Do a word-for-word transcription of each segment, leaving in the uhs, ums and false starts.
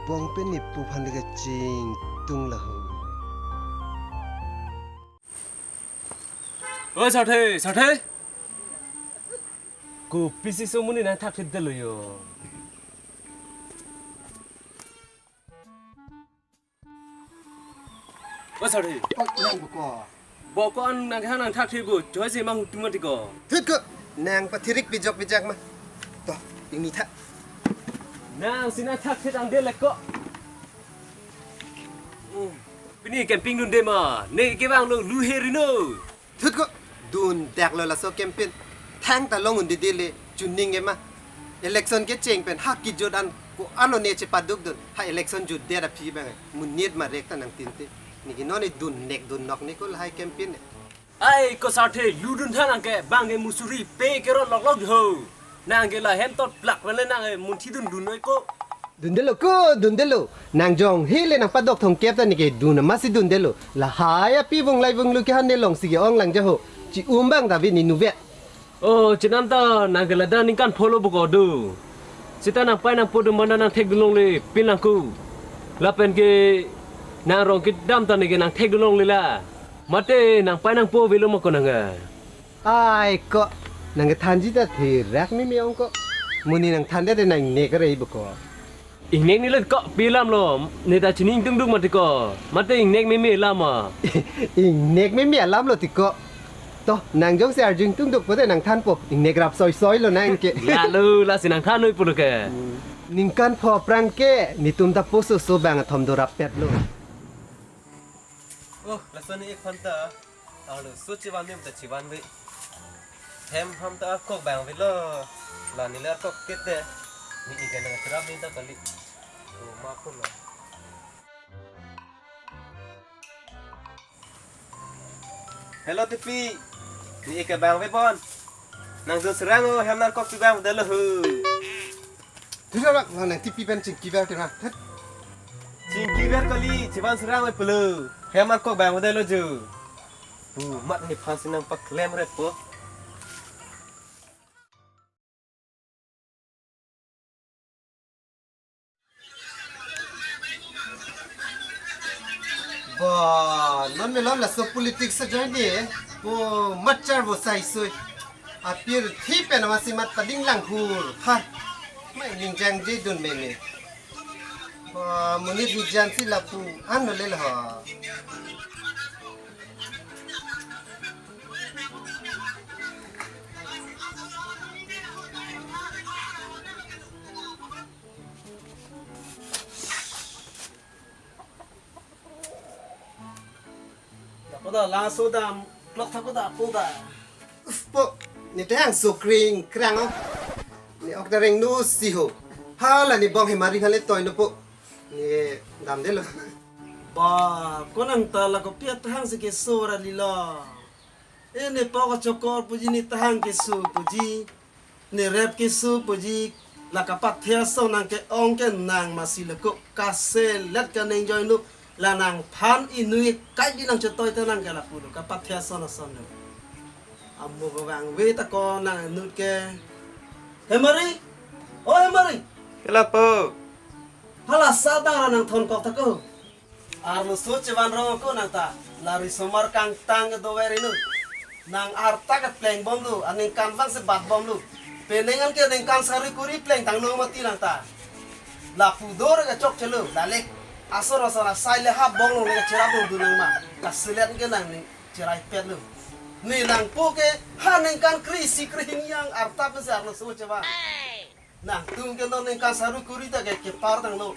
Bong pen ne pu aphan le kachingtung laho. Oi, Sarthe, Sarthe. Kopisi so amonit nangthakthedetlo yo. Oi, Sarthe. Oi, nang buko. Buko an nang kehang nangthakthedetpo, choi si mang hutum mati ko. Thut ko, nang pathirik bijok bijak ma. To, ingni tha. Nang si nangthakthe-angdetlo ko. Hmm. Pini campaign dunde ma, ne kevanglo lu heri no. Thut ko, dundaklo laso campaign. Thangta long un didile, chuning ema. Election kecheng pen, ha kijut an, ko-an lo ne chepadukdun. Ha election jutdet aphi abang, monit marek ta nangtinte. Neke non ne dunnek dunnok ne ko lahai campaign ne. Ai ko Sarthe, lu duntha nang ke, bang ke musuri pe kerot loklok ho. Nang ke lahem tot plak pen le nang ke munthi dundun noi ko. Dundetlo ko, dundetlo. Nang jong hele nangpadok thomkep ta neke dun amatsi dundetlo. Lahai api vunglai vunglu kehang ne longsi ke-ong lang ja ho. Chi-um abang ta vi ne nuvet. Oh, chenam ta nang ke ladak ningkan pholo buko do. Seta nangpai nangpo atum mane nangthekdun longle pin lang ko. Lapen ke nang rong kedam ta neke nangthekdun longle la. Mate nangpai nangpo avelo ma ko nang ke. Ai ko, nang kethanji ta thirak meme ong ko. Amonit nangthandet te nang ingnek re buko. Ingnek ne le ko pi alam lo, ne ta chini ingtungduk mati ko. Mate ingnek meme alam ma. Ingnek meme alam lo ti ko. To, nang jongsi arju ingtungduk pote nangthanpo. Ingnek rap soisoi lo nang ke. Lalo, lasi nangthan noi pulo ke. Ningkan pho aphrang ke, netum ta poso so bang athom dorap pet lo. Oh, lason ik phanta. Arloso chevan meme ta chevanve. Hem aphan ta akok bang avelo. La neli akok kete. Ne ik nang cherap din ta kali. Oh, ma ko lo. Hello, Tipi. Ne ik bang ave bon. Nang dun serang o, hem nang kok chevan avelo ho. Thusabak, nang Tipi pen chingki ver tina. Thet. Chingki ver kali, chevan serang oi pulo. Hem nang kok bang avelo jo. Bu, mat nephan si nangpaklem repo. Ba, non me lom laso politics ajoine. Po machar vo sai sui. Apirthe pen amatsi mat pading lang hur. Ha. Mai ning jangjedun meme. Ba, monit ni jan si lapu-an lo le ho. Lapu da laso dam, plok tha ko da pu da. Uf, po, ne ta hangso kring krang o. Ne ok ta rengno si ho. Hala ne bong hemari hale toilo po. Ne damdetlo. Ba, ko nang ta la kopi athang si keso ra lilo. E ne pok achokor puji, ne tahang keso puji. Ne rep keso puji. La kapathe ason nang ke-ong ke nang masi leko kaselet kaningjoilo. La nangphan inui kai di nang chetoi te nang ke lapu lo. Kapathe ason ason lo. Amo kevangve ta ko nang inut ke. Hemari. O Hemari. Kelapo. Hala sadang ra nang thonkok ta ko. Arloso chevan rong ko nang ta, la risomar kangtang kedover inut. Nang arta kepleng bomlo, aningkan abang si bat bomlo. Penang an ke ningkan sari kuri plengtanglo mati nang ta. Lapu do re kechokchelo, la lek. Asor asor asai le ha bong longle cherap dun nang ma. Kaselet ke nang ne cheraipetlo. Ne nangpo ke ha ningkan kre-isi kre-hini yang arta pensi arloso chevan. Nangtum ke non ningkan sari kuri ta ke kepar tanglo.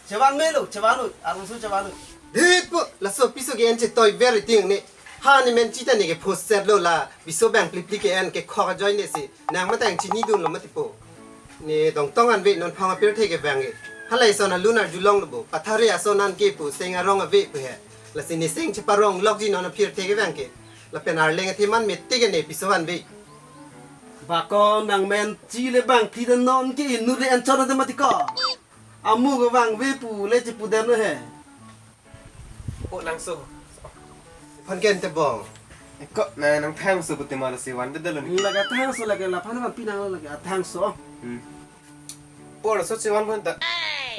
Chevan melo, chevan noi, arloso chevan noi. Dit po, laso piso ke en chetoiver ting ne. Ha ne men chita ne ke post set lo la, piso bang plipli ke en ke khok ajoine si. Nang matang chinidunlo mati po. Ne dongtong anve non phang apirthe kevang e. Halai ason alun arjulonglo bo. Pathare ason an ke pu seng arong ave pu he. Lasi ne seng cheparong lokji non apirthe kevang ke. Lapen arleng atheman mete ke ne piso anve. Ba ko nang men chi le bang thi dan non ke inut le anchot na mati ko. Amu kevangve pu le chepudam lo he. O Langso. Phan ken te bong. Ko na nang thangso pute ma lasi vanvedetlo ne. Lake thangso lake laphan vanpi nanglo lake athangso. Hmm. Por so chevan pon ta.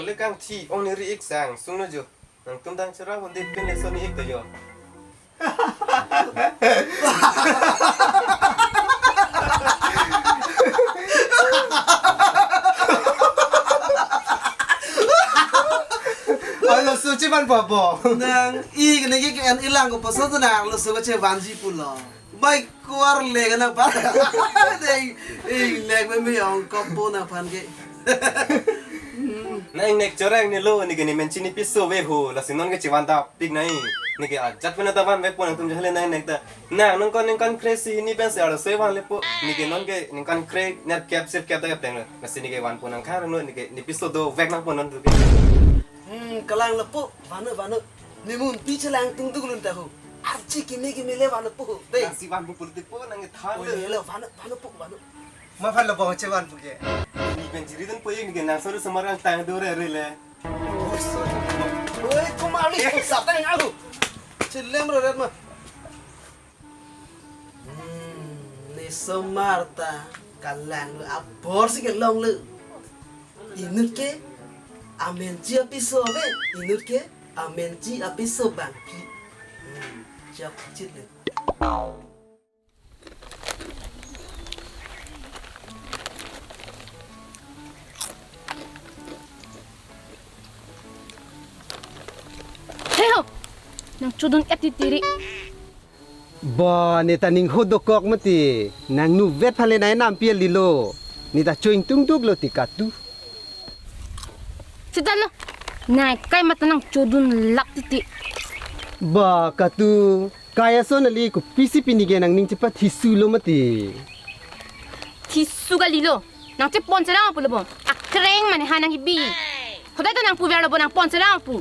Lekang thi ong ni ri-ik sang sungno jo. Nangtum dang chera hundi pin le so ni-ik to jo. Alo suchi man po po. Nang-ik neke ke-en ilang ko poso to nang lo su chevanji pulo. Bai kuar le kana pa. Dei, eh, le me me ong kopo nangphan ke. Nang nek chorang ni lo, neke ne men chini piso ve ho, lasi non ke chevan ta pik nai. Neke ajat pena ta van ve po nangtum jahale nang nek ta. Nang nangkon nangkon crazy ni pensi arlo soi van le po. Neke non ke nangkon crack ner kep sip kep ta kep teng lo. Lasi neke van po nang khar no neke ne piso dovek nang po non tu ke. Hmm, kalang lapu, vanu, vanu. Nimun pi chelang tungduk lun tahu. Archi kimi kimi le vanu pu. Dei. Nang si van pu puluti po nang than. Oh, le. Le, le, vanu, vanu pu, vanu. Ma phan lo bong chevan pu ke. Ni ben jiri dun po ye ni ke nang soru samar ang tang dore re le. Oi, kumali, satan yang aku. Chelem ro ret ma. Hmm, ne somar ta kalang lu abor si kelong lu. Inut ke amenji apiso ve, inut ke amenji apiso bangpi. Hmm, chok chit lu. Hei ho! Nang chodun et titiri. Ba, ne ta ning ho dokok mati. Nang nu vet phale nai nam piel lilo. Ne ta choing tungduk lo ti katu. Sita lo. Nai kai mata nang chodun lap titi. Ba, katu. Kai ason ali kopisi pini ke nangning chepat thisu lo mati. Thisu kalilo. Nang chepon serang apu lo bo. Akreng mane ha nang hibi. Hodai to nang pu ver lo bo nang pon serang apu.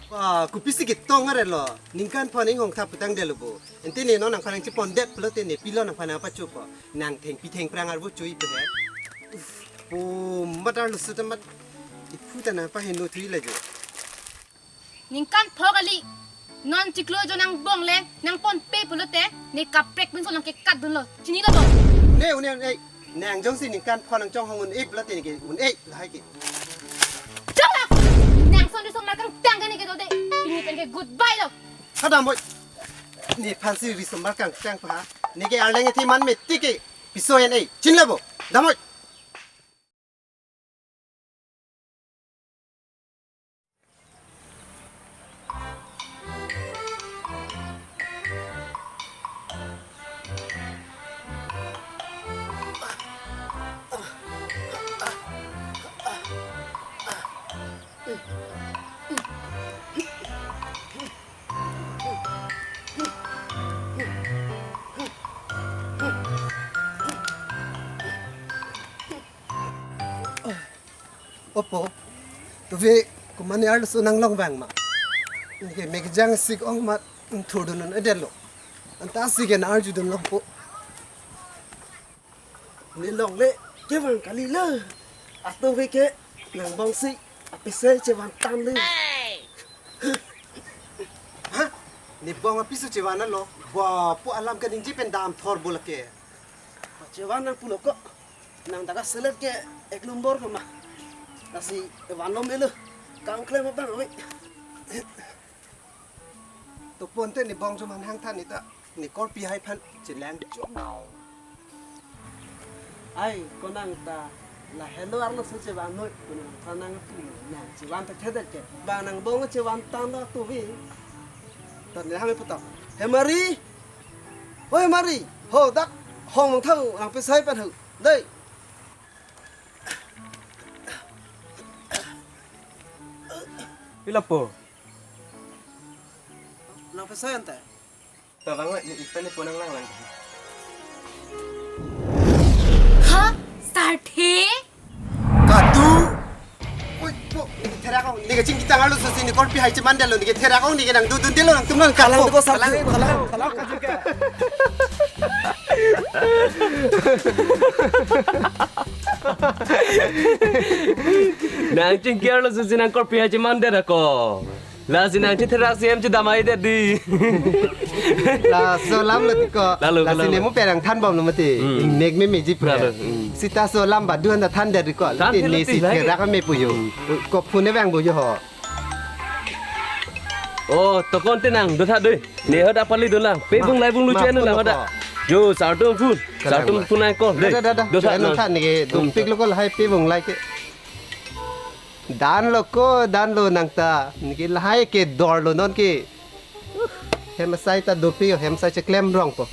Wah, kopisi ketong are lo. Ningkan pon ning hong thap putang de lo bo. Ente ne non nangphan nang chepon det pulote ne pilo nangphan nang pachupo. Nang thengpi thengphrang arvo chui pe he. Uf, po matar lo suta mat. Iphu ta nang paheno thui lagi. Ningkan pho kali. Non chiklo jo nang bong le, nang pon pe pulote, ne kaprek pinso nang kekat dunlo. Chinilo bo. Ne, une, une. Nang jongsi ningkan pho nang chonghong un-e pulote ne ke un-e lahai ke. Chalak! Nang son riso mar kangtang ke ne ke do de. Pini pen ke goodbye lo. Ha damoi. Nephansi riso mar kangtang pa. Ne ke arleng ethi man meti ke. Piso en e. Chinilo bo. Damoi. Opo, tuve kumani arloso nang long vang ma. Neke mekjang sik ong ma thurdun un edelo. Anta sik en arjudun longpo. Ne longle kevang kali le. Atuve ke nang bongsi apiso chevan tang le. Ha? Ne bong apiso chevan lo. Ba pu alam kaningje pen dam thor bo lake. Chevan nang pulo ko. Nang daga selet ke ek nombor ko ma. Lasi vanlo melo. Kangklem abang awi. To ponte ne bong chuman hangthan ne ta. Ne korpi hai phan chelang chok. Ai, konang ta lahelo arloso chevan noi, konang ta nang pu, nang chevan ta thedet ke. Ba nang bong chevan tang lo tuvi. Ta ne hame puta. He Mari. Oi Mari, ho dak hong mong thau nang pesai pan ho. Dei. Pila po? Nang pesai ante. Tabang ni ipan ni ponang lang lang. Ha? Sarthe? Katu. Oi, po, ni therak ong, ni kaching kita ngalu susi ni korpi hai cheman delo, ni therak ong, ni nang dudun delo, nangtum nang kalang kapo. Deko sarthe, kalang, kalang. Nang chingkir lo susi nang korpi hai cheman delo ko. Lasi nang chitherak si em chedamai det di. Laso alam lo ti ko. Lalo, lasi lalo. Ne mo perang than bom lo mati. Hmm. Mek me meji pura. Lalo, hmm. Sita so alam badu anda than der ko. Than Te der ne ti si lagi. Therak me puyo. Hmm. Ko phone vang bo yo ho. Oh, tokon tenang, do tha doi. Ne hoda pali do lang. Pe bung lai bung lu Ma, chen phone lang ko. Hoda. Jo, sartum phone. Kalang sartum ma. Phone nang ko. Da, da, da, da. Do tha. Chen nang. Tha ne ke, do Hmm, pik ta. Lo ko lahai pe bung lai ke. Dan lo ko, dan lo nang ta. Ne ke lahai ke dor lo non ke. Hem asai ta dopik, hem asai cheklem rong po.